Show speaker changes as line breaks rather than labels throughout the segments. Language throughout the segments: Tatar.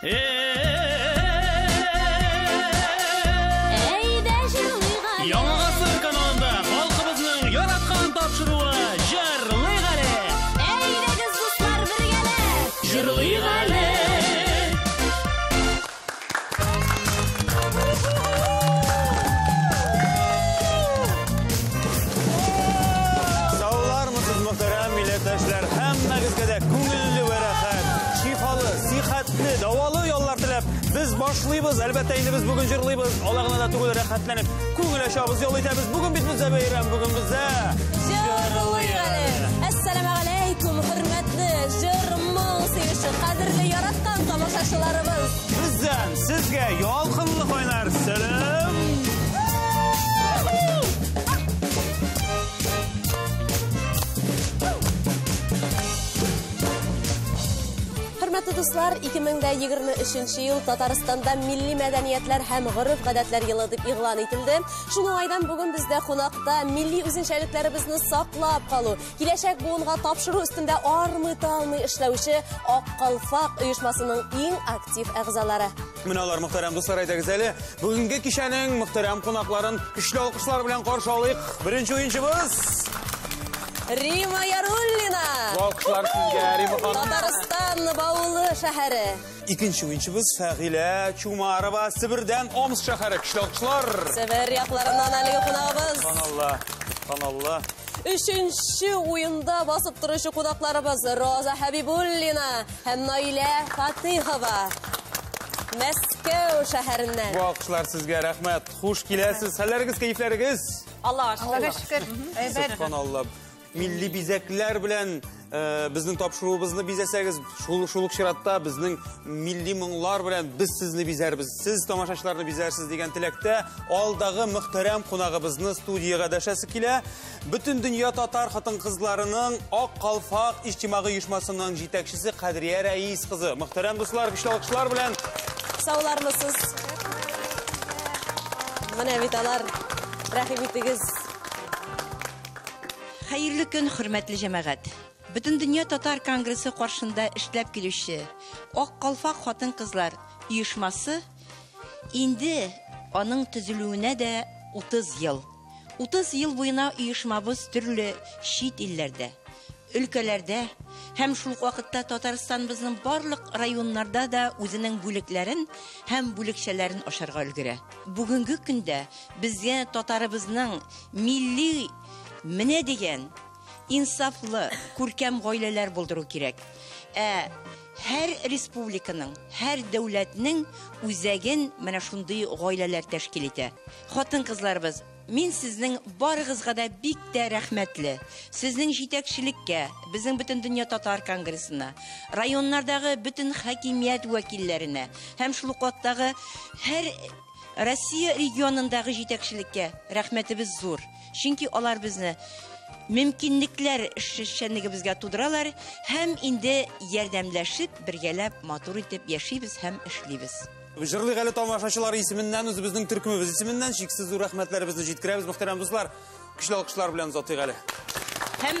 Әйдә җырлыйк әле.
Яңа гасыр каналында халкыбызның яраткан тапшыруы Җырлыйк әле.
Әйдәгез, дуслар, бергәләп.
Җырлыйк әле.
Саулармысыз, мөхтәрәм милләттәшләр, һәммәгезгә дә күңелле вә рәхәт, шифалы, сихәтле, дәвалы яллар теләп, без башлыйбыз. Әлбәттә, инде без бүген җырлыйбыз. Алай гына да түгел, рәхәтләнеп, күңел ачабыз, ял итәбез. Бүген бит бездә бәйрәм, бүген бездә
Җырлыйк әле. Әссәламегаләйкүм, хөрмәтле җыр-моң сөюче, кадерле яраткан тамашачыларыбыз.
Бездән сезгә ялкынлы кайнар сәлам.
Хөрмәтле дуслар, 2023 ел Татарстанда милли мәдәниятләр һәм гореф-гадәтләр елы дип игълан ителде. Шуның уңайдан бүген бездә кунакта милли үзенчәлекләребезне саклап калу, киләчәк буынга тапшыру өстендә армый-талмый эшләүче Ак калфак оешмасының иң актив әгъзалары.
Менә алар, мөхтәрәм дуслар, әйдәгез әле. Бүгенге кичәнең мөхтәрәм кунакларын көчле алкышлар белән каршы алыйк. Беренче уенчыбыз
Рима Яруллина.
Алкышлар сезгә, Рима ханым.
Татарстан Баулы шәһәре.
Икенче уенчыбыз Фәгыйлә Чумарова, Себердән Омск шәһәре. Көчле алкышлар.
Себер якларыннан әлеге кунагыбыз.
Каналла, каналла.
Өченче уенда басып торучы кунакларыбыз Роза Хәбибуллина һәм Наилә Фатыйхова. Мәскәү шәһәреннән.
Бу алкышлар сезгә, рәхмәт. Хуш киләсез. Хәлләрегез, кәефләрегез?
Аллаһка шөкер.
Аллаһка шөкер. Әйбәт.
Субханалла. Милли бизәкләр белән безнең тапшыруыбызны бизәсәгез, шул ук чиратта безнең милли моңлар белән без сезне бизәрбез, сез тамашачыларны бизәрсез дигән теләктә алдагы мөхтәрәм кунагыбызны студиягә дәшәсе килә. Бөтен дөнья татар хатын-кызларының Ак калфак иҗтимагый оешмасының җитәкчесе Кадрия Рәис кызы. Мөхтәрәм дуслар, көчле алкышлар белән.
Саулармысыз? Менә бит алар. Рәхим итегез.
Хәерле көн, хөрмәтле җәмәгать. Бөтен дөнья татар конгрессы каршында эшләп килүче Ак калфак хатын-кызлар оешмасы инде аның төзелүенә дә 30 ел. 30 ел буена оешмабыз төрле чит илләрдә, өлкәләрдә һәм шул ук вакытта Татарстаныбызның барлык районнарда да үзенең бүлекләрен һәм бүлекчәләрен ачарга өлгерә. Бүгенге көндә безгә татарыбызның милли менә дигән инсафлы, күркәм гаиләләр булдыру кирәк. Ә һәр республиканың, һәр дәүләтнең үзәген менә шундый гаиләләр тәшкил итә. Хатын-кызларыбыз, мин сезнең барыгызга да бик тә рәхмәтле. Сезнең җитәкчелеккә, безнең бөтен дөнья татар конгрессына, районнардагы бөтен хакимият вәкилләренә һәм шул ук вакыттагы һәр Россия регионындагы җитәкчелеккә рәхмәтебез зур. Чөнки алар безне мөмкинлекләр эшчәнлегебезгә тудыралар һәм инде ярдәмләшеп, бергәләп матур итеп яшибез һәм эшлибез.
Җырлыйк әле тамашачылар исеменнән, үзебезнең төркемебез исеменнән чиксез зур рәхмәтләребезне җиткерәбез, мөхтәрәм дуслар. Көчле алкышлар белән озатыйк әле.
Һәм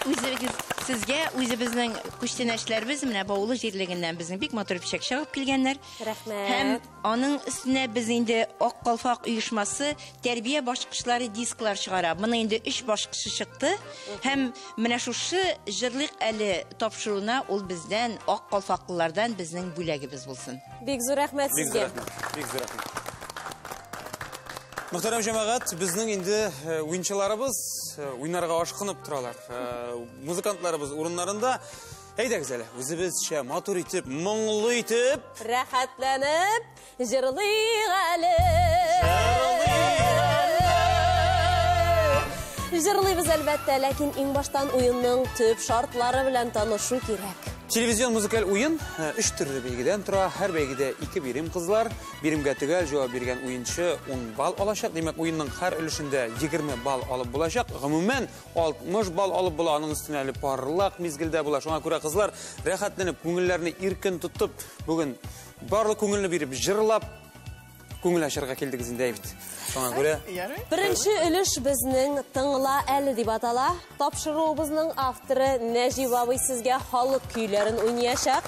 үзебез сезгә үзебезнең күчтәнәчләребез менә Баулы җирлегеннән безнең бик матур пичәк чыгып килгәннәр.
Рәхмәт.
Һәм аның өстенә без инде Ак калфак оешмасы тәрбия башкычлары дисклар чыгара. Моның инде 3 башкычы чыкты. Һәм менә шушы җырлык әле тапшыруына ул бездән, Ак калфаклылардан безнең бүләгебез булсын.
Бик зур рәхмәт
Бик зур
сезгә.
рәхмәт. Бик зур рәхмәт. Мөхтәрәм җәмәгать, безнең инде уенчыларыбыз уйнарга ашкынып торалар. Музыкантларыбыз урыннарында. Әйдәгез әле, үзебезчә матур итеп, моңлы итеп,
рәхәтләнеп җырлыйк әле. Җырлыйбыз әлбәттә, ләкин иң баштан уенның төп шартлары белән танышу кирәк.
Телевизион музыкаль уен 3 төрле бәйгедән тора. Һәр бәйгедә 2 бирем, кызлар. Биремгә төгәл җавап биргән уенчы 10 балл алачак. Димәк, уенның һәр өлешендә 20 балл алып булачак. Гомумән, 60 балл алып була. Аның өстенә әле парлак мизгелдә була. Шуңа күрә кызлар рәхәтләнеп, күңелләрне иркен тотып, бүген барлык күңелне биреп, җырлап, күңел ачарга килдегез инде, әйбәт. Шуңа күрә
Ярый.
Беренче өлеш безнең Тыңла әле дип атала. Тапшыруыбызның авторы Нәҗип абый сезгә халык көйләрен уйнаячак.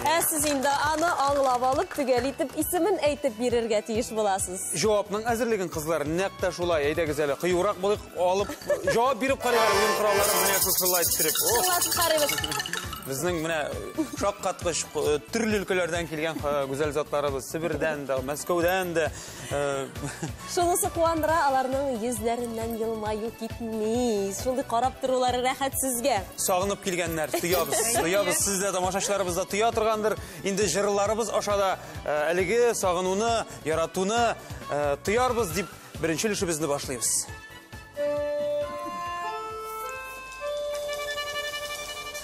Ә сез инде аны аңлап алып, төгәл итеп исемен әйтеп бирергә тиеш буласыз.
Җавапның әзерлеген, кызлар, нәкъ тә шулай. Әйдәгез әле, кыюрак булыйк, алып җавап биреп карыйк әле уен коралларын менә шушылай иттереп.
Тыңлатып карыйбыз.
Безнең менә шаккаткыч төрле өлкәләрдән килгән гүзәл затларыбыз, Себердән дә, Мәскәүдән дә.
Шунысы куандыра, аларның йөзләреннән елмаю китми. Шундый карап торулары рәхәт сезгә.
Сагынып килгәннәр, тоябыз, тоябыз. Сез дә, тамашачыларыбыз да тоя торгандыр. Инде җырларыбыз аша да әлеге сагынуны, яратуны тоярбыз дип беренче өлешебезне башлыйбыз.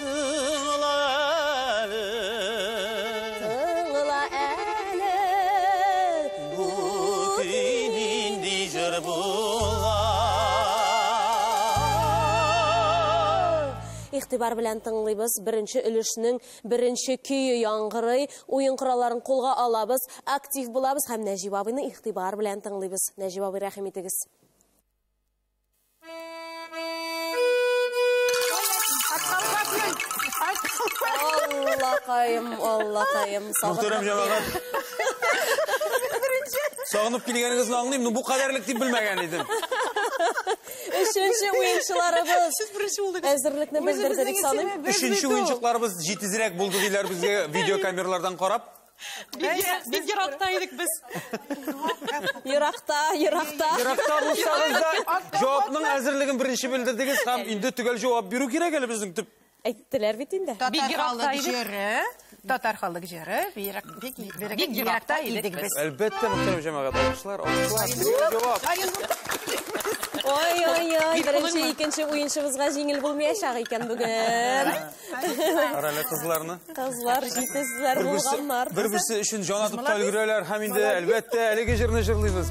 Тыңла әле.
Тыңла әле.
Бу көй нинди җыр булган?
Игътибар белән тыңлыйбыз. Беренче өлешнең беренче көе яңгырый. Уен коралларын кулга алабыз, актив булабыз һәм Нәҗип абыйны игътибар белән тыңлыйбыз. Нәҗип абый, рәхим итегез. Аллакаем, Аллакаем.
Мөхтәрәм җәмәгать. Сагынып килгәнегезне аңлыйм, но бу кадәрлек дип белмәгән идем.
Өченче уенчыларыбыз.
Сез беренче булдыгыз.
Әзерлекне белдерде дип саныйм.
Өченче уенчыкларыбыз җитезрәк булды диләр безгә видеокамералардан карап.
Бик еракта идек без.
Еракта, еракта.
Еракта булсагыз да җавапның әзерлеген беренче белдердегез һәм инде төгәл җавап бирү кирәк әле безнең төп.
Әйттеләр бит инде.
Татар халык
идек.
җыры, татар халык җыры, бик
Бик еракта идек без.
Әлбәттә, мөхтәрәм җәмәгать, алкышлар, алкышлар. Төгәл җавап.
Ой, ой, ой, беренче, икенче уенчыбызга җиңел булмаячак икән бүген.
Кара әле кызларны.
Кызлар җитезләр булганнар.
Бер-берсе өчен җан атып та өлгерәләр һәм инде әлбәттә әлеге җырны җырлыйбыз.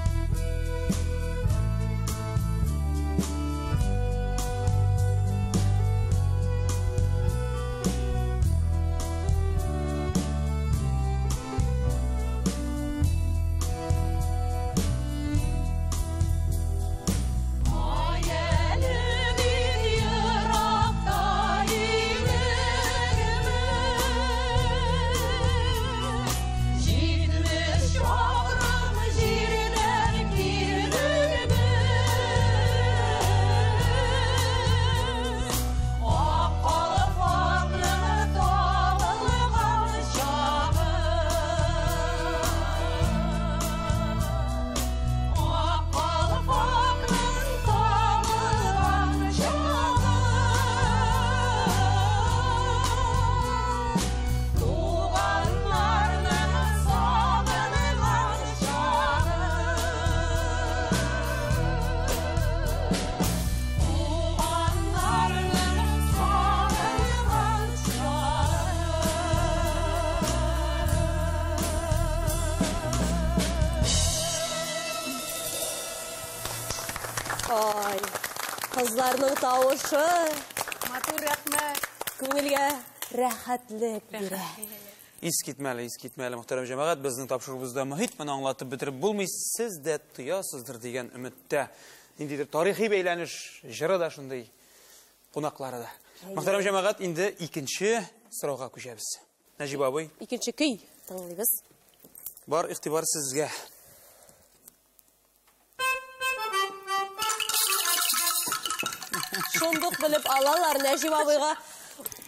Ай, кызларның тавышы.
Матур, рәхмәт.
Күңелгә рәхәтлек бирә.
Искитмәле, искитмәле, мөхтәрәм җәмәгать, безнең тапшыруыбызда мөхит моны аңлатып бетереп булмый, сез дә тоясыздыр дигән өметтә. Ниндидер тарихи бәйләнеш җыры да шундый, кунаклары да. Мөхтәрәм җәмәгать, инде икенче сорауга күчәбез. Нәҗип абый.
Икенче көй тыңлыйбыз.
Бар игътибар сезгә.
Шундук белеп алалар Нәҗип абыйга.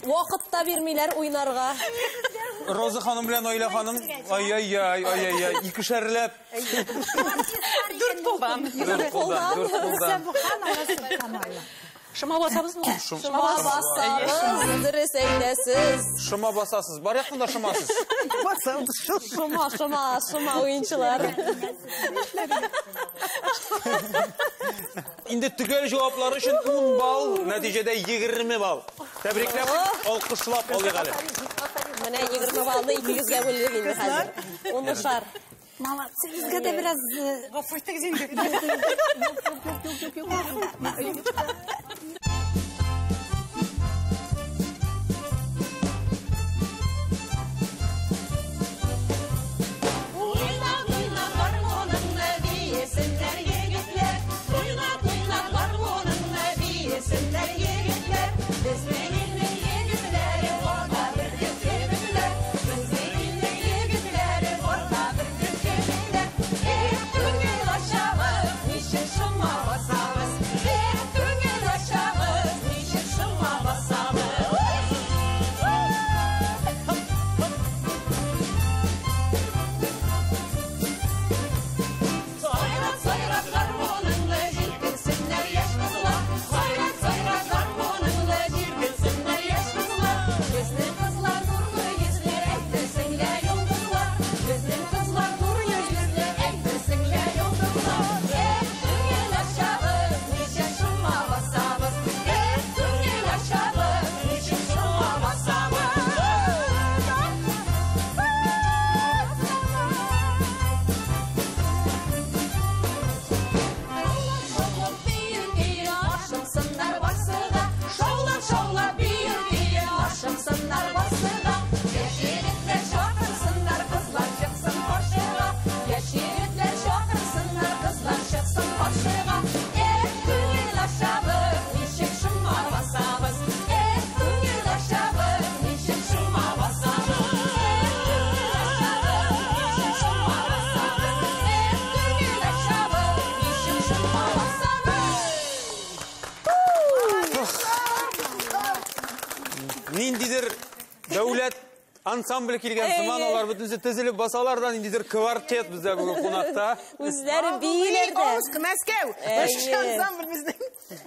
Вакыт та бирмиләр уйнарга.
Роза ханым белән Наилә ханым, ай-яй-яй, ай-яй-яй, икешәрләп.
Дүрт кулдан.
Дүрт кулдан, дүрт кулдан.
Шома басабызмы?
Шома басабыз, дөрес әйтәсез.
Шома басасыз. Бар яктан да шомасыз.
Басабыз.
Шома, шома, шома уенчылар.
Инде төгәл җаваплар өчен 10 балл, нәтиҗәдә 20 балл. Тәбрикләп, алкышлап алыйк әле.
Менә 20 баллны икегезгә бүлдек инде хәзер. Унышар.
Молодцы, безгә дә бераз,
Гафу итегез инде.
Юк, юк, юк, юк.
Безнең илнең егетләре, вата берлек кебекләр. Безнең
ансамбль килгән сыман, алар бөтенесе тезелеп басалар да, ниндидер квартет бездә бүген кунакта.
Үзләре бииләр дә.
Омск, Мәскәү. Ансамбль безнең.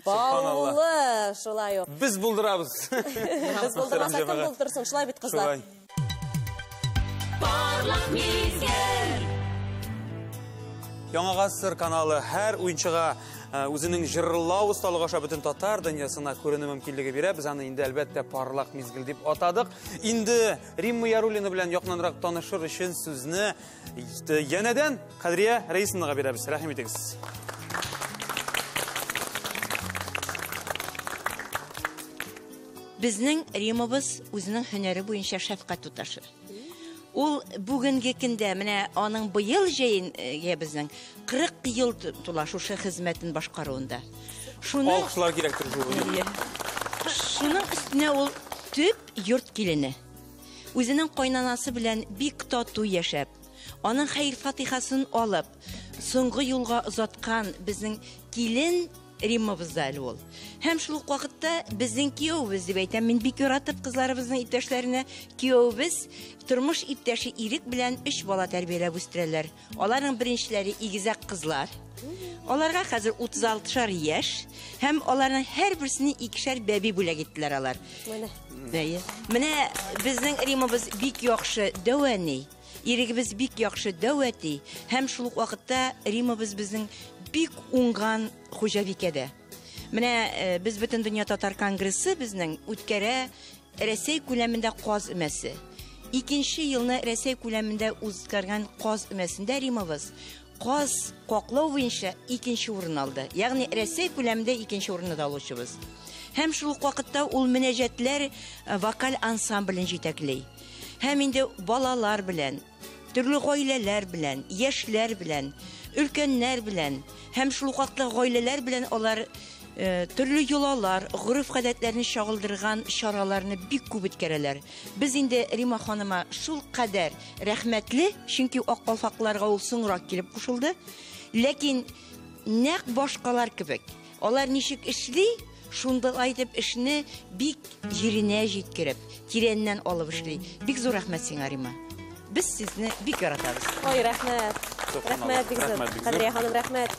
Баулы, шулай ук.
Без булдырабыз.
Без булдырмасак, кем булдырсын? Шулай бит, кызлар.
Парлак мизгел.
Яңа Гасыр каналы һәр уенчыга үзенең җырлау осталыгы аша бөтен татар дөньясына күренү мөмкинлеге бирә. Без аны инде әлбәттә парлак мизгел дип атадык. Инде Римма Яруллина белән якыннанрак танышыр өчен сүзне янәдән Кадрия Рәисовнага бирәбез. Рәхим итегез.
Безнең Римабыз үзенең һөнәре буенча шәфкать туташы. Ул бүгенге көндә менә аның быел җәенгә безнең 40 ел тула шушы хезмәтен башкаруында.
Алкышлар кирәктер шул.
Шуның өстенә ул төп йорт килене. Үзенең кайнанасы белән бик тату яшәп, аның хәер-фатихасын алып, соңгы юлга озаткан безнең килен Риммабыз да әле ул. Һәм шул ук вакытта безнең кияүебез дип әйтәм, мин бик яратып кызларыбызның иптәшләренә, кияүебез тормыш иптәше Ирек белән 3 бала тәрбияләп үстерәләр. Аларның беренчеләре игезәк кызлар. Аларга хәзер 36 яшь һәм аларның һәрберсенә икешәр бәби бүләк иттеләр алар.
Менә.
Әйе. Менә безнең Риммабыз бик яхшы дәү әни. Ирегебез бик яхшы дәү әти. Һәм шул ук вакытта Риммабыз безнең бик уңган хуҗабикә дә. Менә без Бөтен дөнья татар конгрессы безнең үткәрә Рәсәй күләмендә каз өмәсе. Икенче елны Рәсәй күләмендә үткәргән каз өмәсендә Риммабыз каз каклау буенча икенче урын алды. Ягъни Рәсәй күләмендә икенче урынны да алучыбыз. Һәм шул ук вакытта ул мөнәҗәтләр вокаль ансамблен җитәкли. Һәм инде балалар белән, төрле гаиләләр белән, яшьләр белән, өлкәннәр белән һәм шул ук вакытта гаиләләр белән алар төрле йолалар, гореф-гадәтләрне чагылдырган чараларны бик күп үткәрәләр. Без инде Римма ханыма шул кадәр рәхмәтле, чөнки Ак калфакларга ул соңрак килеп кушылды. Ләкин нәкъ башкалар кебек, алар ничек эшли, шунда әйтеп эшне бик җиренә җиткереп, тирәннән алып эшли. Бик зур рәхмәт сиңа, Римма. Без сезне бик яратабыз.
Ой, рәхмәт. Рәхмәт бик зур. Кадрия ханым, рәхмәт.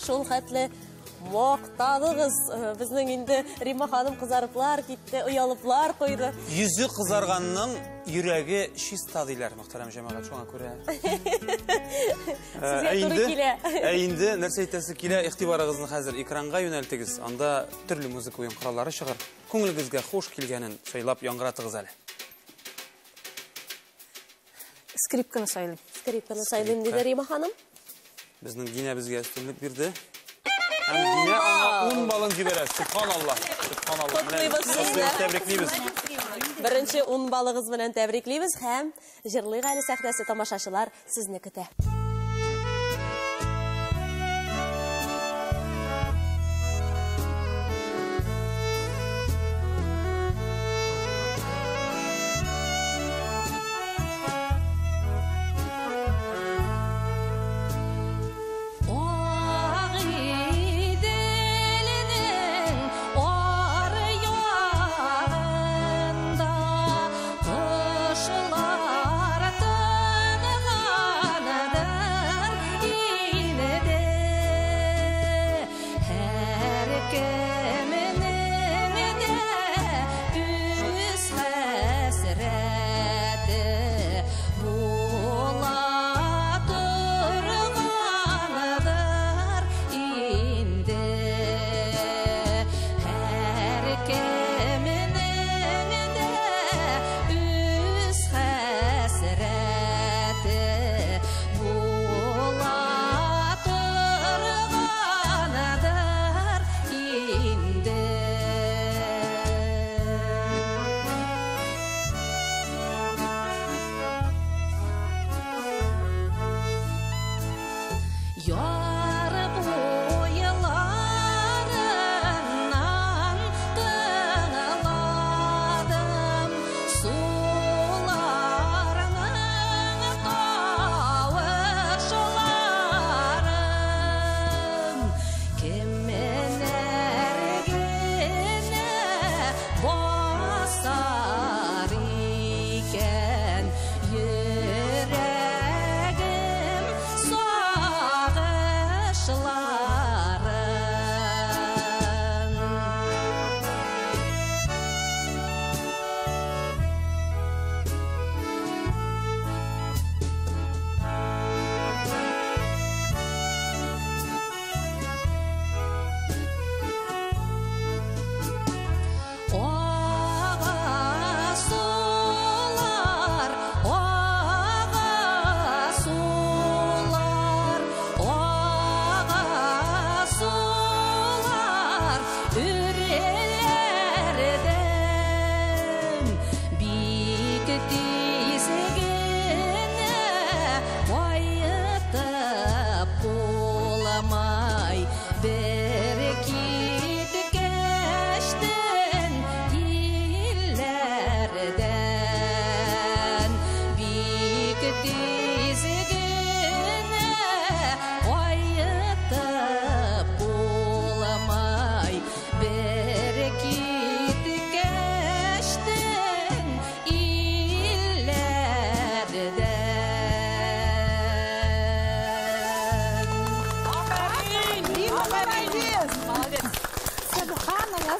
Шул хәтле мактадыгыз. Безнең инде Римма ханым кызарыплар китте, оялыплар куйды.
Йөзе кызарганның йөрәге чиста диләр, мөхтәрәм җәмәгать, шуңа күрә.
Сезгә туры килә.
Ә инде нәрсә әйтәсе килә, игътибарыгызны хәзер экранга юнәлтегез. Анда төрле музыка уен кораллары чыгар. Күңелегезгә хуш килгәнен сайлап яңгыратыгыз әле.
Скрипканы сайлыйм.
Скрипканы сайлыйм, диде Римма ханым.
Безнең Динә безгә өстенлек бирде. Һәм Динә аңа 10 балын җибәрә. Субханалла. Субханалла.
Котлыйбыз сезне.
Тәбриклибез.
Беренче 10 балыгыз белән тәбриклибез һәм җырлыйк әле сәхнәсе тамашачылар сезне көтә.
Kuşlar tınğandı.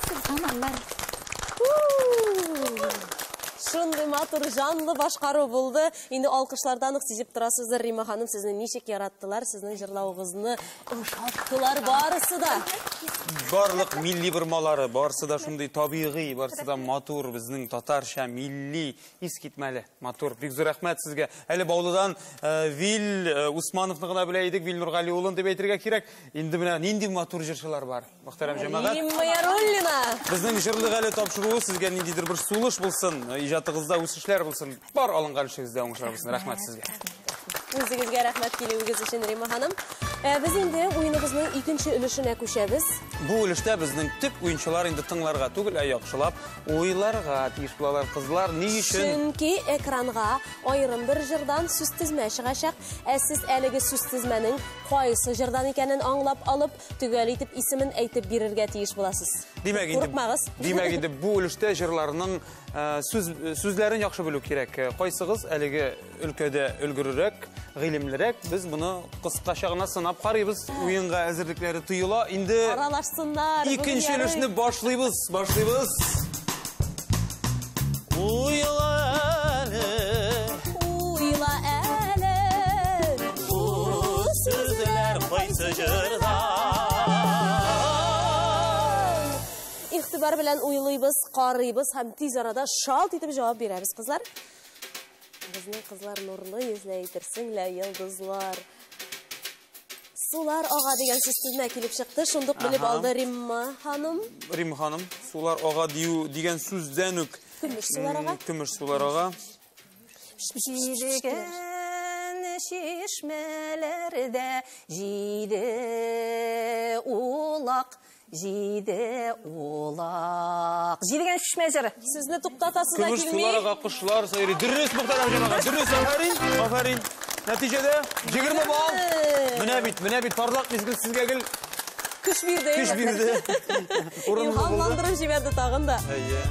Субханалла.
Шундый матур жанлы башкару булды. Инде алкышлардан ук сизеп торасыздыр, Рима ханым, сезне ничек яраттылар, сезнең җырлавыгызны ошаттылар барысы да.
Барлык милли бормалары, барысы да шундый табигый, барысы да матур, безнең татарча милли, искитмәле, матур. Бик зур рәхмәт сезгә. Әле Баулыдан Вил Усмановны гына белә идек, Вил Нургали улын дип әйтергә кирәк. Инде менә нинди матур җырчылар бар. Мөхтәрәм җәмәгать.
Римма Яруллина.
Безнең җырлык әле тапшыруы сезгә ниндидер бер сулыш булсын, иҗатыгызда үсешләр булсын, бар алынган эшегездә уңышлар булсын. Рәхмәт сезгә.
Үзегезгә рәхмәт килүегез өчен, Римма ханым. Без инде уеныбызның икенче өлешенә күчәбез.
Бу өлештә безнең төп уенчылар инде тыңларга түгел, ә яхшылап уйларга тиеш булалар, кызлар. Ни өчен?
Чөнки экранга аерым бер җырдан сүз тезмә чыгачак. Ә сез әлеге сүз тезмәнең кайсы җырдан икәнен аңлап алып, төгәл итеп исемен әйтеп бирергә тиеш буласыз.
Димәк инде,
Курыкмагыз.
Димәк инде бу өлештә җырларның сүзләрен яхшы белү кирәк. Кайсыгыз әлеге өлкәдә өлгерерәк, гыйлемлерәк, без моны кыскача гына сынап карыйбыз. Уенга әзерлекләре тоела. Инде
аралашсыннар.
Икенче өлешне башлыйбыз, башлыйбыз.
Уйла әле,
уйла әле,
бу сүзләр кайсы җырда?
Игътибар белән уйлыйбыз, карыйбыз һәм тиз арада шалт итеп җавап бирәбез, кызлар. Безнең кызлар нурлы йөзле әйтерсең лә йолдызлар. Сулар ага дигән сүз тезмә килеп чыкты. Шундук белеп алды Римма ханым.
Римма ханым, сулар ага дию дигән сүздән үк.
Көмеш сулар ага.
Көмеш сулар ага.
Җидегән чишмәләрдә җиде улак, җиде улак. Җидегән чишмә җыры.
Сезне туктатасы да
Көмеш
килми.
сулар ага, кошлар сайрый. Дөрес, мөхтәрәм җәмәгать. Дөрес, афәрин, афәрин. Нәтиҗәдә 20 балл. Менә бит, менә бит парлак мизгел сезгә гел
көч бирде.
Көч бирде. Урынлы булды.
Илһамландырып җибәрде тагын да.
Әйе.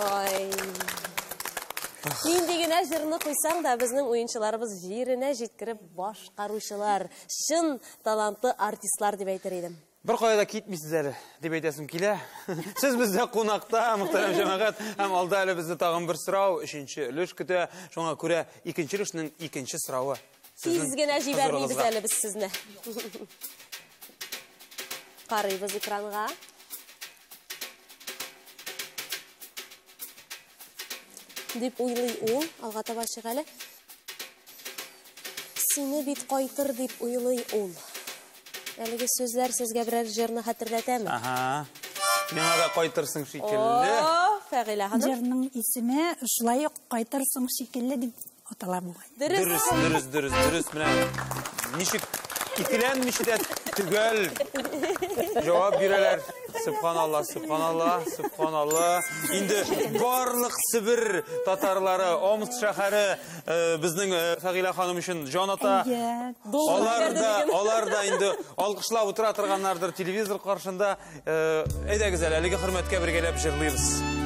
Ай. Нинди генә җырны куйсаң да, безнең уенчыларыбыз җиренә җиткереп башкаручылар, чын талантлы артистлар дип әйтер идем.
Бер кая да китмисез әле, дип әйтәсем килә. Сез бездә кунакта, мөхтәрәм җәмәгать, һәм алда әле безне тагын бер сорау, өченче өлеш көтә. Шуңа күрә икенче өлешнең икенче соравы.
Тиз генә җибәрмибез әле без сезне. Карыйбыз экранга. Дип уйлый ул, алга таба чык әле. Сине бит кайтыр дип уйлый ул. Әлеге сүзләр сезгә берәр җырны хәтерләтәме?
Ага. Миңа да кайтырсың шикелле.
О, Фәгыйлә ханым.
Җырның исеме шулай ук кайтырсың шикелле дип атала бугай.
Дөрес.
Дөрес, дөрес, дөрес, дөрес. Менә ничек икеләнмичә дә төгәл җавап бирәләр. Субханалла, субханалла, субханалла. Инде барлык Себер татарлары, Омск шәһәре безнең Фәгыйлә ханым өчен җан ата. Алар да инде алкышлап утыра торганнардыр телевизор каршында. Әйдәгез әле, әлеге хөрмәткә бергәләп җырлыйбыз.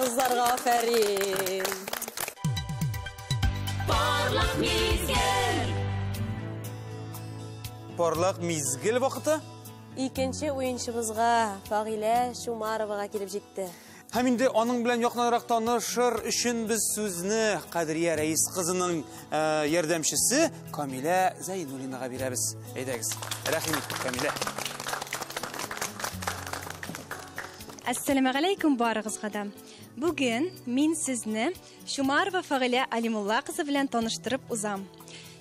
Кызларга афәрин.
Парлак мизгел.
Парлак мизгел вакыты.
Икенче уенчыбызга Фагыйлә Чумаровага килеп җитте.
Һәм инде аның белән якынрак танышыр өчен без сүзне Кадрия Рәис кызының ярдәмчесе Камилә Зәйнуллинага бирәбез. Әйдәгез. Рәхим ит, Камилә.
Әссәламү алейкум барыгызга да. Бүген мин сезне Чумарова Фагыйлә Алимулла кызы белән таныштырып узам.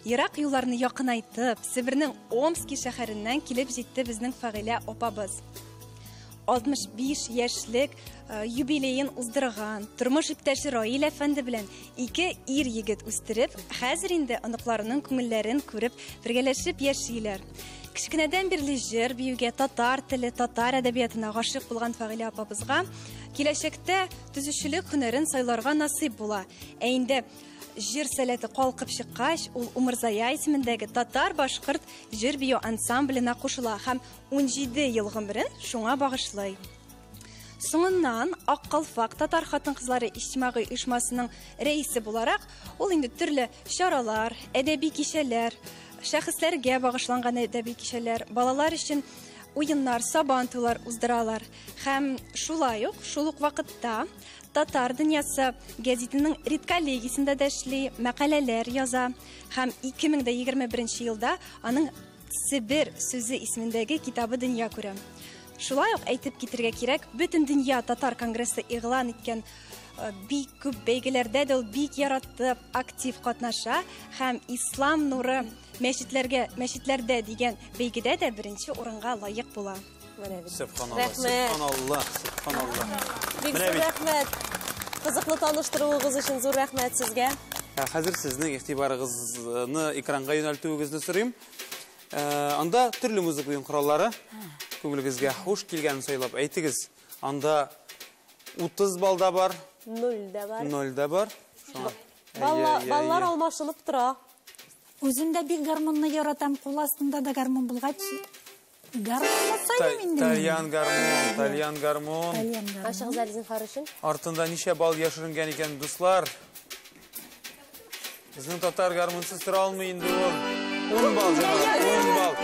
Ерак юлларны якынайтып, Себернең Омски шәһәреннән килеп җитте безнең Фагыйлә апабыз. 65 яшьлек юбилеен уздырган, тормыш иптәше Раил әфәнде белән ике ир егет үстереп, хәзер инде оныкларының күңелләрен күреп, бергәләшеп яшиләр. Кечкенәдән бирле җыр биюгә, татар теле, татар әдәбиятына гашыйк булган Фагыйлә апабызга киләчәктә төзүчелек һөнәрен сайларга насыйп була. Ә инде җыр сәләте калкып чыккач, ул Умырзая исемендәге татар-башкорт җыр-бию ансамбленә кушыла һәм 17 ел гомерен шуңа багышлый. Соңыннан Ак калфак татар хатын-кызлары иҗтимагый оешмасының рәисе буларак, ул инде төрле чаралар, әдәби кичәләр, шәхесләргә багышланган әдәби кичәләр, балалар өчен уеннар, сабантуйлар уздыралар. Һәм шулай ук, шул ук вакытта Татар дөньясы гәзитенең редколлегиясендә дә эшли, мәкаләләр яза. Һәм 2021 елда аның Себер сүзе исемендәге китабы дөнья күрә. Шулай ук әйтеп китергә кирәк, бөтен дөнья татар конгрессы игълан иткән бик күп бәйгеләрдә дә ул бик яратып, актив катнаша һәм Ислам нуры мәчетләргә, мәчетләрдә дигән бәйгедә дә беренче урынга лаек була.
Сөбханалла, сөбханалла, сөбханалла.
Бик зур рәхмәт. Кызыклы таныштыруыгыз өчен зур рәхмәт сезгә.
Хәзер сезнең игътибарыгызны экранга юнәлтүегезне сорыйм. Анда төрле музыка уен кораллары. Күңелегезгә хуш килгәнен сайлап әйтегез. Анда 30 балл да бар.
0 да бар.
0 да бар.
Баллар алмашынып тора.
Үзем дә бик гармунны яратам. Кул астында да гармун булгач, гармунны сайлыйм инде.
Тальян гармун, тальян гармун.
Ашыгыз әле зинһар өчен.
Артында ничә балл яшеренгән икән, дуслар? Безнең татар гармунсыз тора алмый инде ул. 10 балл, җәмәгать, 10 балл.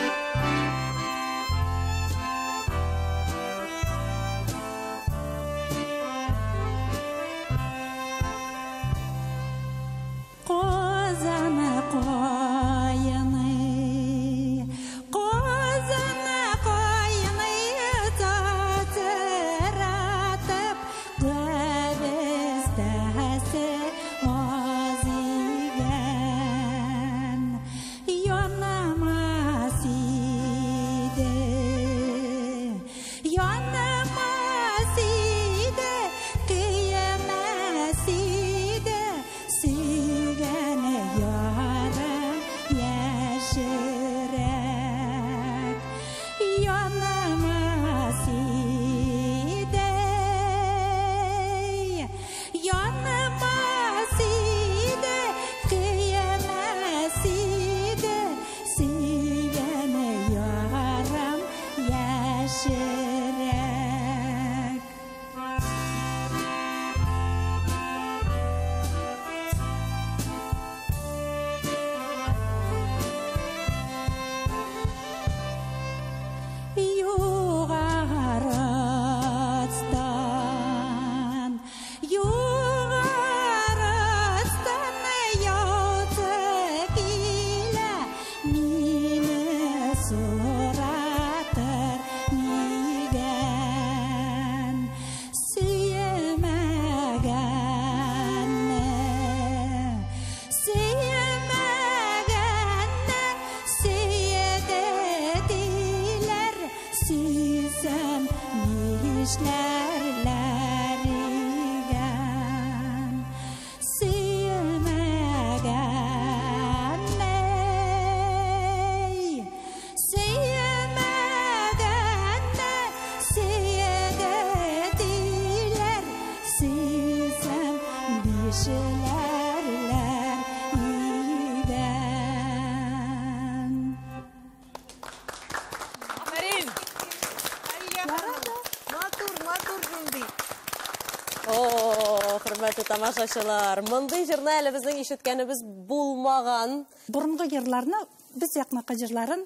Тамашачылар, мондый җырны әле безнең ишеткәнебез булмаган.
Борынгы йырларны, без якнакы җырларын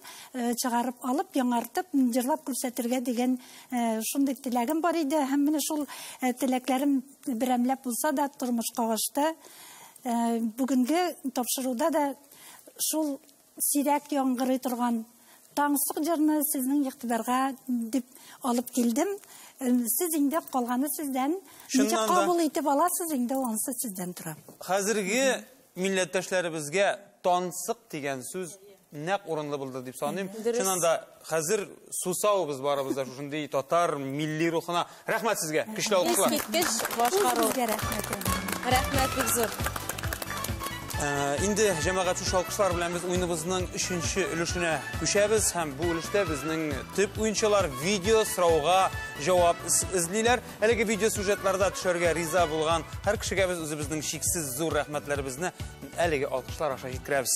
чыгарып алып, яңартып, җырлап күрсәтергә дигән шундый теләгем бар иде. Һәм менә шул теләкләрем берәмләп булса да тормышка ашты. Бүгенге тапшыруда да шул сирәк яңгырый торган таңсык җырны сезнең игътибарга дип алып килдем. Сез инде калганы сездән, ничек кабул итеп аласыз инде ансы сездән тора.
Хәзерге милләттәшләребезгә тансык дигән сүз нәкъ урынлы булды дип саныйм. Чыннан да хәзер сусауыбыз барыбыз да шушындый татар милли рухына. Рәхмәт сезгә, көчле алкышлар.
Искиткеч башкару. Рәхмәт бик зур.
Инде җәмәгать шушы алкышлар белән без уеныбызның өченче өлешенә күчәбез һәм бу өлештә безнең төп уенчылар видео сорауга җавап эзлиләр. Әлеге видео сюжетларда төшәргә риза булган һәр кешегә без үзебезнең чиксез зур рәхмәтләребезне әлеге алкышлар аша җиткерәбез.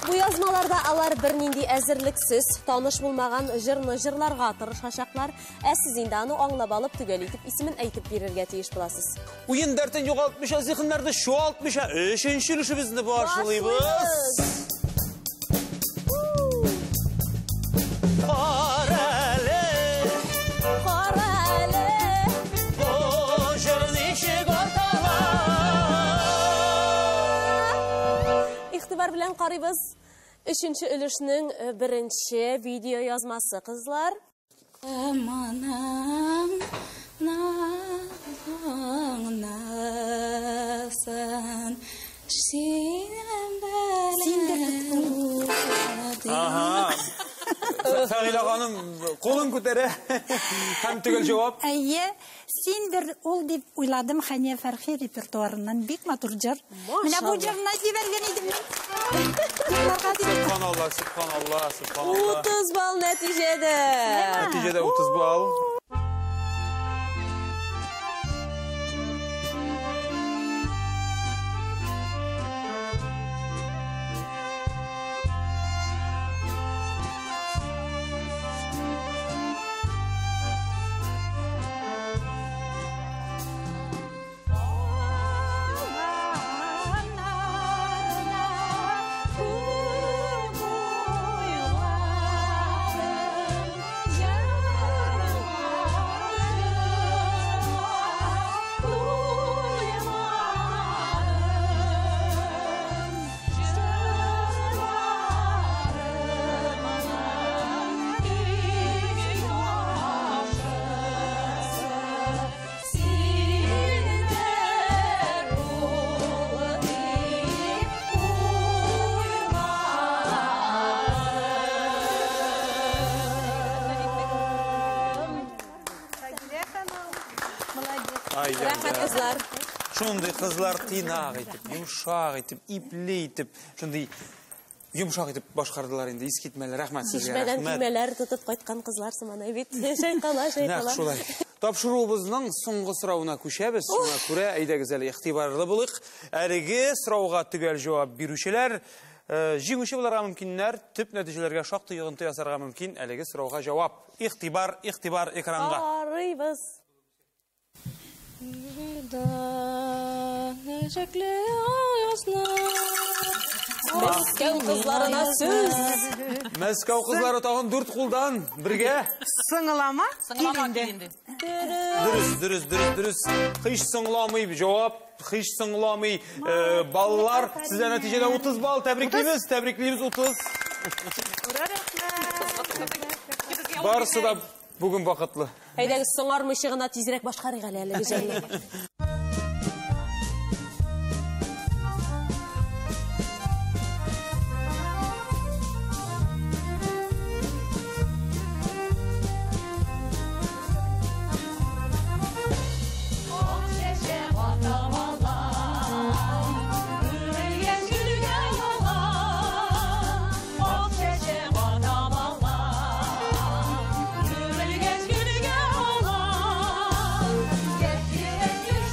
Бу язмаларда алар бернинди әзерлексез, таныш булмаган җырны җырларга тырышачаклар. Ә сез инде аны аңлап алып, төгәл итеп исемен әйтеп бирергә тиеш буласыз.
Уен дәртен югалтмыйча, зиһеннәрне чуалтмыйча, өченче өлешебезне башлыйбыз. Карале,
карале,
бу җыр ничек атала?
Игътибар белән карыйбыз. Өченче өлешнең беренче видео язмасы, кызлар.
Аманам назлаңнасын, синем белән.
Ага. Фәгыйлә ханым кулын күтәрә һәм төгәл җавап.
Әйе, синдер ул дип уйладым Хәния Фәрхи репертуарыннан бик матур җыр. Менә бу җырны җибәргән идем мин.
Субханалла, субханалла, субханалла.
30 балл нәтиҗәдә.
Нәтиҗәдә 30 балл.
Рәхмәт, кызлар.
Шундый кызлар тыйнак итеп, йомшак итеп, ипле итеп, шундый йомшак итеп башкардылар инде, искитмәле. Рәхмәт сезгә.
Чишмәдән көймәләр тотып кайткан кызлар сыман бит. Чайкала, чайкала.
Нәкъ шулай. Тапшыруыбызның соңгы соравына күчәбез. Шуңа күрә әйдәгез әле игътибарлы булыйк. Әлеге сорауга төгәл җавап бирүчеләр җиңүче булырга мөмкиннәр, төп нәтиҗәләргә шактый йогынты ясарга мөмкин. Әлеге сорауга җавап. Игътибар, игътибар экранга.
Карыйбыз. Мәскәү кызларына сүз.
Мәскәү кызлары тагын дүрт кулдан бергә.
Сыңлама килинде.
Дөрес, дөрес, дөрес, дөрес. Һич сыңламый җавап, һич сыңламый баллар. Сездә нәтиҗәдә 30 балл. Тәбриклибез, тәбриклибез 30. Барысы да бүген вакытлы.
Әйдәгез, соңармыйча гына тизрәк башкарыйк әле әлеге җырны.
Yeah.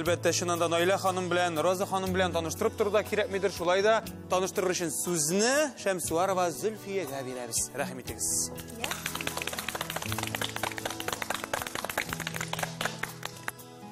Әлбәттә, чыннан да Наилә ханым белән, Роза ханым белән таныштырып тору да кирәкмидер. Шулай да таныштырыр өчен сүзне Шәмсуарова Зөлфиягә бирәбез. Рәхим итегез.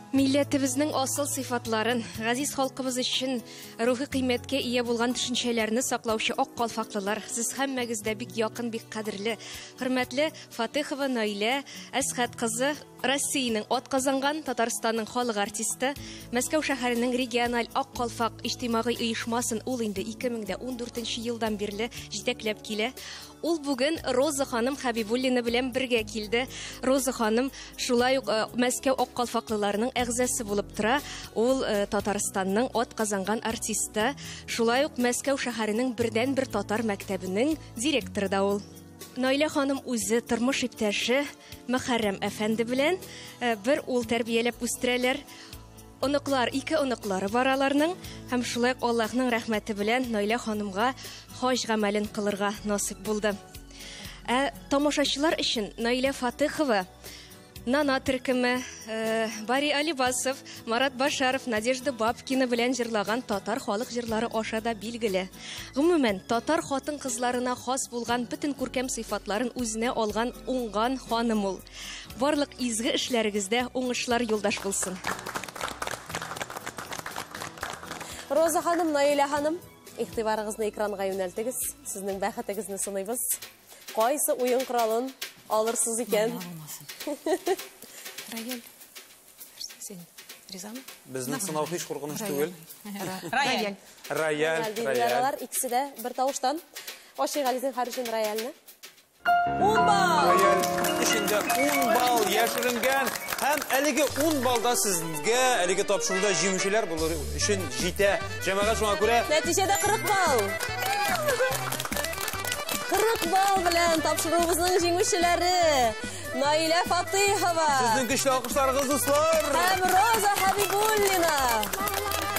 Милләтебезнең асыл сыйфатларын, газиз халкыбыз өчен рухи кыйммәткә ия булган төшенчәләрне саклаучы ак калфаклылар, сез һәммәгез дә бик якын, бик кадерле. Хөрмәтле Фатыхова Наилә Әсхәт кызы, Россиянең атказанган, Татарстанның халык артисты, Мәскәү шәһәренең региональ ак калфак иҗтимагый оешмасын ул инде 2014 елдан бирле җитәкләп килә. Ул бүген Роза ханым Хәбибуллина белән бергә килде. Роза ханым шулай ук Мәскәү ак калфаклыларының әгъзасы булып тора. Ул Татарстанның атказанган артисты, шулай ук Мәскәү шәһәренең бердәнбер татар мәктәбенең директоры да ул. Наилә ханым үзе тормыш иптәше Мөхәррәм әфәнде белән бер ул тәрбияләп үстерәләр. Оныклар, ике оныклары бар аларның, һәм шулай ук Аллаһның рәхмәте белән Наилә ханымга хаҗ гамәлен кылырга насыйп булды. Ә тамашачылар өчен Наилә Фатыхова, Нана төркеме, Бари Алибасов, Марат Башаров, Надежда Бабкина белән җырлаган татар халык җырлары аша да билгеле. Гомумән, татар хатын-кызларына хас булган бөтен күркәм сыйфатларын үзенә алган уңган ханым ул. Барлык изге эшләрегездә уңышлар юлдаш булсын.
Роза ханым, Наилә ханым, игътибарыгызны экранга юнәлтегез. Сезнең бәхетегезне сыныйбыз. Кайсы уен коралын алырсыз икән?
Рояль. Син ризамы?
Безнең сынау һич куркыныч түгел.
Рояль.
Рояль,
рояль. Алар икесе дә бер тавыштан. Ачыйк әле зинһар өчен рояльне. 10 балл.
Рояль эчендә 10 балл яшеренгән. Һәм әлеге 10 балда сезгә әлеге тапшыруда җиңүчеләр булыр өчен җитә. Җәмәгать, шуңа күрә
нәтиҗәдә 40 балл. 40 балл белән тапшыруыбызның җиңүчеләре Наилә Фатыхова.
Сезнең көчле алкышларыгыз, дуслар.
Һәм Роза Хәбибуллина.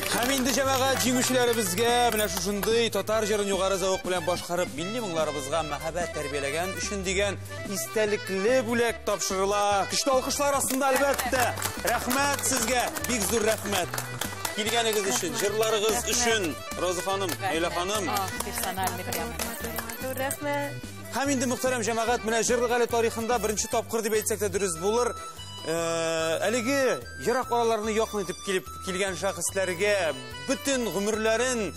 Һәм инде җәмәгать җиңүчеләребезгә менә шушындый татар җырын югары зәвык белән башкарып, милли моңларыбызга мәхәббәт тәрбияләгән өчен дигән истәлекле бүләк тапшырыла. Көчле алкышлар астында әлбәттә. Рәхмәт сезгә, бик зур рәхмәт. Килгәнегез өчен, җырларыгыз өчен, Роза ханым, Наилә ханым.
Персональный прямо.
Рәхмәт.
Һәм инде мөхтәрәм җәмәгать, менә җырлык әле тарихында беренче тапкыр дип әйтсәк тә дөрес булыр. Әлеге ерак араларны якын итеп килеп килгән шәхесләргә бөтен гомерләрен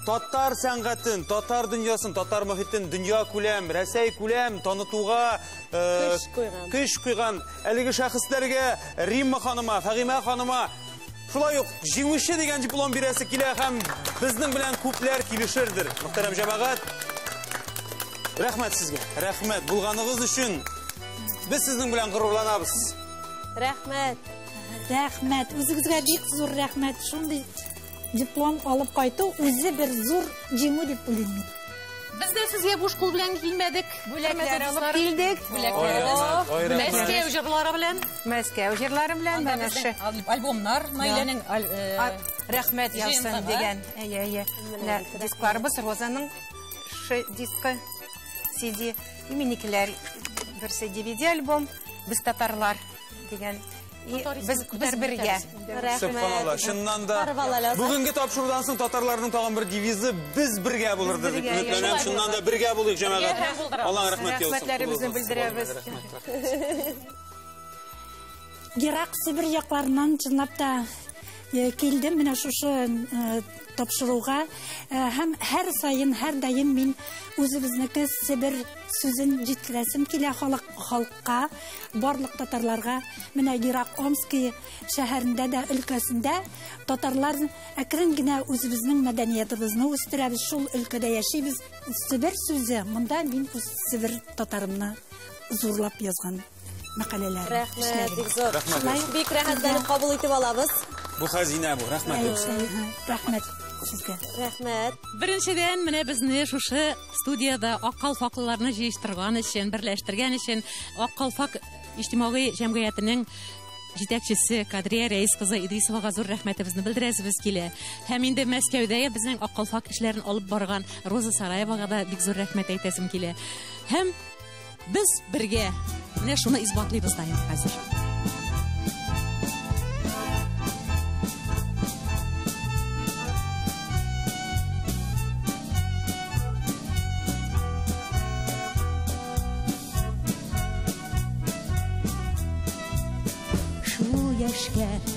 татар сәнгатен, татар дөньясын, татар мохитен дөнья күләм, Рәсәй күләм танытуга көч куйган әлеге шәхесләргә Римма ханыма, Фәгыймә ханыма шулай ук җиңүче дигән диплом бирәсе килә һәм безнең белән күпләр килешердер. Мөхтәрәм җәмәгать, рәхмәт сезгә, рәхмәт булганыгыз өчен. Без сезнең белән горурланабыз.
Рәхмәт.
Рәхмәт. Үзегезгә бик зур рәхмәт. Шундый диплом алып кайту үзе бер зур җиңү дип уйлыйм мин.
Без дә сезгә буш кул белән килмәдек.
Бүләкләр алып килдек.
Бүләкләребез. Мәскәү җырлары белән.
Мәскәү җырлары белән. Менә шу
альбомнар Наиләнең
рәхмәт яусын дигән. Әйе, әйе. Менә дискларыбыз Розаның дискы, CD, минекеләр берсе DVD альбом, без татарлар дигән. Без бергә.
Сөбханалла, чыннан да бүгенге тапшырудан соң татарларның тагын бер девизы без бергә булырдыр дип өметләнәм. Чыннан да бергә булыйк, җәмәгать. Аллаһ рәхмәт яусын.
Рәхмәтләребезне белдерәбез.
Ерак Себер якларыннан чынлап та килдем менә шушы тапшыруга. Һәм һәр саен, һәр даим мин үзебезнеке Себер сүзен җиткерәсем килә халыкка, барлык татарларга. Менә ерак Омски шәһәрендә дә, өлкәсендә татарлар әкрен генә үзебезнең мәдәниятебезне үстерәбез, шул өлкәдә яшибез. Себер сүзе, монда мин үз Себер татарымны зурлап язган мәкаләләр.
Рәхмәт, бик зур. Бик рәхәтләнеп кабул итеп алабыз.
Бу хәзинә бу, рәхмәт.
Рәхмәт сезгә.
Рәхмәт.
Беренчедән, менә безне шушы студияда Ак калфаклыларны җыештырган өчен, берләштергән өчен Ак калфак иҗтимагый җәмгыятенең җитәкчесе Кадрия Рәис кызы Идрисовага зур рәхмәтебезне белдерәсебез килә. Һәм инде Мәскәүдә безнең Ак калфак эшләрен алып барган Роза Сараевага да бик зур рәхмәт әйтәсем килә. Һәм без бергә менә шуны исбатлыйбыз да инде хәзер.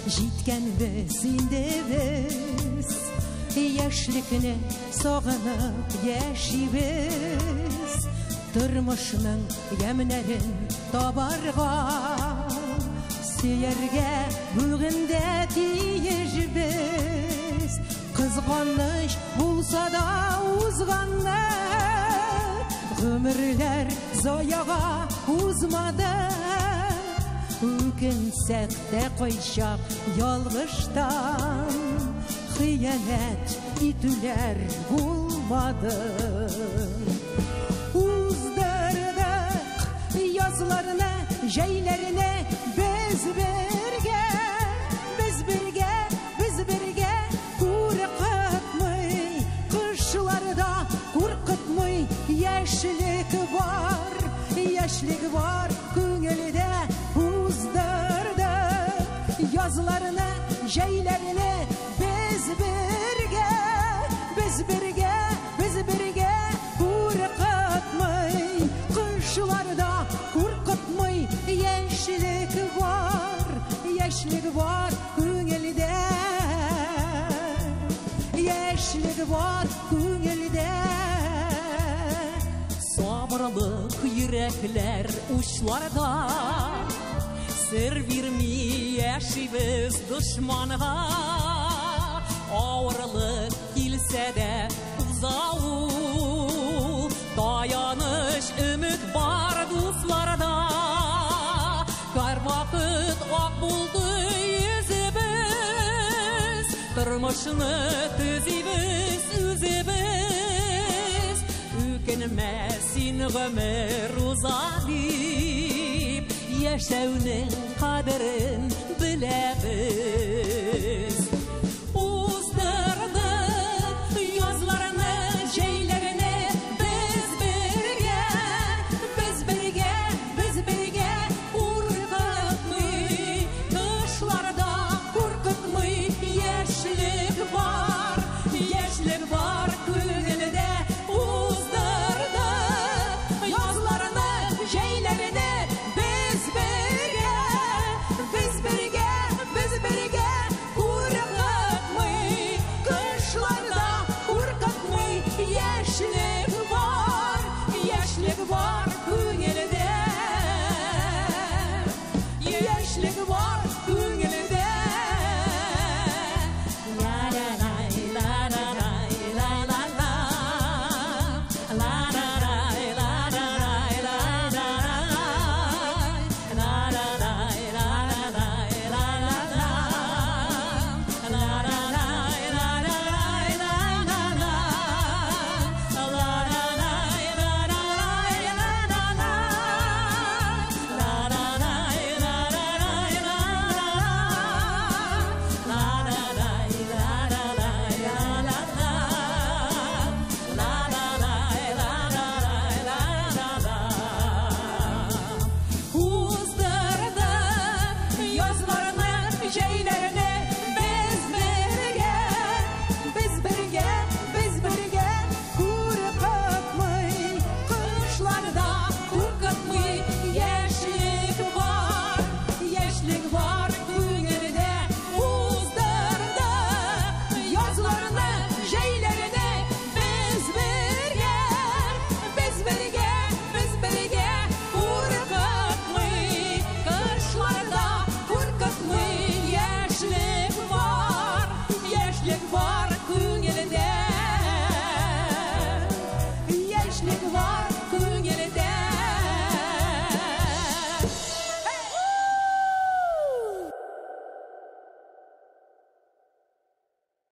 Җиткәнбез инде без, яшьлекне сагынып яшибез. Тормышның ямьнәрен табарга, сөяргә бүген дә тиешбез. Кызганыч булса да узганны, гомерләр заяга узмады. Үкенсәк тә кайчак ялгыштан, хыянәт итүләр булмады. Уздырдык язларны, җәйләрне без бергә, без бергә, без бергә. Куркытмый кышларда, куркытмый яшьлек бар, яшьлек бар күңелдә. Уздырдык язларны, җәйләрне без бергә, без бергә, без бергә. Куркытмый кышларда, куркытмый яшьлек бар, яшьлек бар күңелдә, яшьлек бар күңелдә.
Сабырлык йөрәкләр учларда, сер бирми яшибез дошманга. Авырлык килсә дә уза ул, таяныч өмет бар дусларда. Һәрвакыт ак булды йөзебез, тормышны төзибез үзебез. Үкенмә син, гомер уза дип, яшәүнең кадерен беләбез. Уздырдык язларны, җәйләрне без бергә, без бергә, без бергә. Куркытмый кышларда, куркытмый яшьлек бар, яшьлек бар.